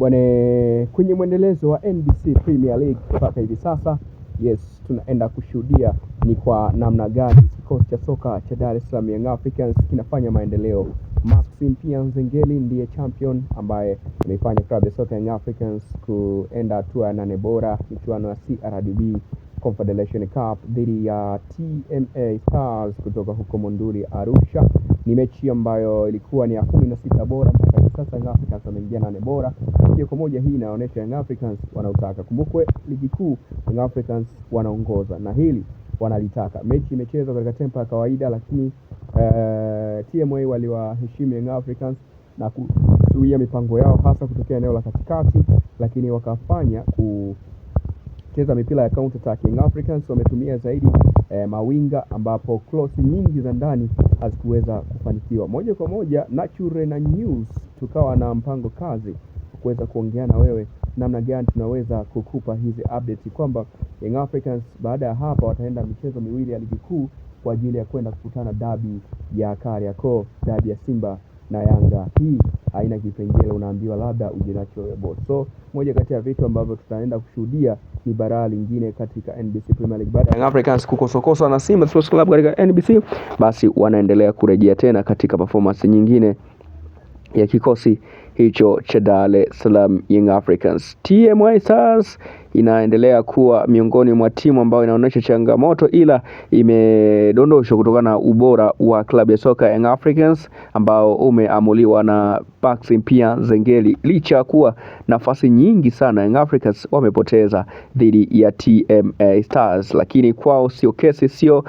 Bwana, kwenye mwendelezo wa NBC Premier League mpaka hivi sasa, yes, tunaenda kushuhudia ni kwa namna gani kikosi cha soka cha Dar es Salaam Young Africans kinafanya maendeleo. Maxim Pia Nzengeli ndiye champion ambaye ameifanya klabu ya soka Young Africans kuenda hatua ya nane bora michuano ya CRDB Confederation Cup dhidi ya TMA Stars kutoka huko Monduli, Arusha. Ni mechi ambayo ilikuwa ni ya 16 bora mpaka hivi sasa Young Africans wameingia nane bora. Moja kwa moja hii inaonyesha Young Africans wanautaka. Kumbukwe ligi kuu Young Africans wanaongoza na hili wanalitaka. Mechi imechezwa katika tempa ya kawaida, lakini TMA waliwaheshimu Young Africans na kuzuia mipango yao hasa kutokea eneo la katikati, lakini wakafanya kucheza mipira ya counter attack. Young Africans wametumia zaidi mawinga ambapo cross nyingi za ndani hazikuweza kufanikiwa. Moja kwa moja Nature na News tukawa na mpango kazi kuweza kuongea na wewe namna gani tunaweza kukupa hizi update kwamba Young Africans baada ya hapa wataenda michezo miwili ya ligi kuu kwa ajili ya kwenda kukutana dabi ya Kariakoo, dabi ya Simba na Yanga. Hii haina kipengele, unaambiwa labda uje nacho wewe boss. So moja kati ya vitu ambavyo tutaenda kushuhudia ni baraa lingine katika NBC Premier League baada ya Young Africans kukosokosa na Simba Sports Club katika NBC, basi wanaendelea kurejea tena katika performance nyingine ya kikosi hicho cha Dar es Salaam Young Africans. TMA Stars inaendelea kuwa miongoni mwa timu ambayo inaonyesha changamoto, ila imedondoshwa kutokana na ubora wa klabu ya soka Young Africans ambao umeamuliwa na Maxim Pia Nzengeli, licha ya kuwa nafasi nyingi sana Young Africans wamepoteza dhidi ya TMA Stars, lakini kwao sio kesi, sio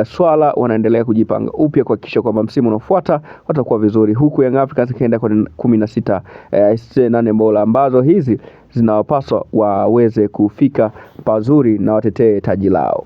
swala. Wanaendelea kujipanga upya kuhakikisha kwamba msimu unaofuata watakuwa vizuri, huku Young Africans ikienda kwa 16 nane bora ambazo hizi zinawapaswa waweze kufika pazuri na watetee taji lao.